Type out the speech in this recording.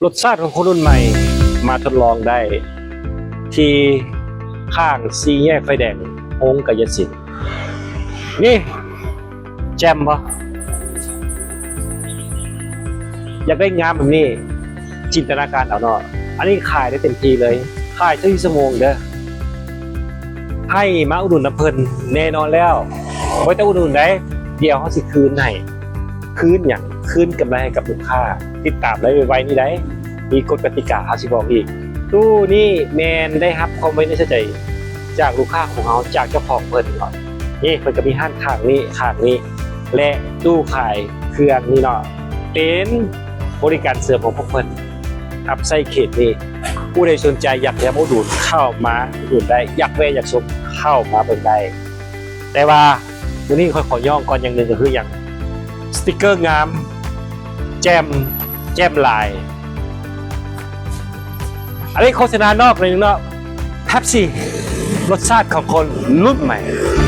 ລົດຊາດຂອງຄົນລຸ້ນໃໝ່ ມາທົດລອງໄດ້ທີ່ຂ້າງສີ່ແຍກໄຟແດງໂຮງກາຍະສິນ. ນີ້ ແຈ່ມບໍ່? ຢາກໄດ້ງາມແບບນີ້ ຈິນຕະນາການເອົາເນາະ. ອັນນີ້ຂາຍໄດ້ເຕັມທີ່ເລີຍ, ຂາຍຊາວສີ່ຊົ່ວໂມງເດີ້. ໃຫ້ມາອຸດໜູນນຳເພິ່ນແນ່ນອນແລ້ວ. ບໍ່ແຕ່ອຸດໜູນໃດ, ດຽວເຮົາຊິຄືນໃຫ້. ຄືນຫຍັງ? ຄືນກຳໄລໃຫ້ກັບລູກຄ້າ. ຕິດຕາມໄດ້ໄວໆນີ້ໄດ໋. ມີກົດກະຕິກາ ເຮົາຊິບອກອີກ. ຕູ້ນີ້ແມ່ນໄດ້ຮັບຄວາມໄວ້ເນື້ອເຊື່ອໃຈຈາກລູກຄ້າຂອງເຮົາ, ຈາກເຈົ້າຂອງເພິ່ນເນາະ. ນີ້ເພິ່ນກໍມີຮ້ານຂ້າງນີ້ ຂ້າງນີ້ ແລະ ຕູ້ຂາຍເຄື່ອງນີ້ເນາະ. ເປັນບໍລິການເສີມຂອງພວກເພິ່ນ ຮັບໃຊ້ເຂດນີ້. ຜູ້ໃດສົນໃຈຢາກຈະມາອຸດໜູນ ເຂົ້າມາອຸດໜູນໄດ້, ຢາກແວ່ຢາກຊົມ ເຂົ້າມາເບິ່ງໄດ້. ແຕ່ວ່າມື້ນີ້ຂ້ອຍຂໍຍ້ອງກ່ອນຢ່າງໜຶ່ງ ກໍຄືຫຍັງ? ສະຕິກເກີງາມ ແຈ່ມ ແຈ່ມຫຼາຍ. ອັນນີ້ໂຄສະນານອກໜ້ອຍໜຶ່ງເນາະ. ເປັບຊີ ລົດຊາດຂອງຄົນລຸ້ນໃໝ່.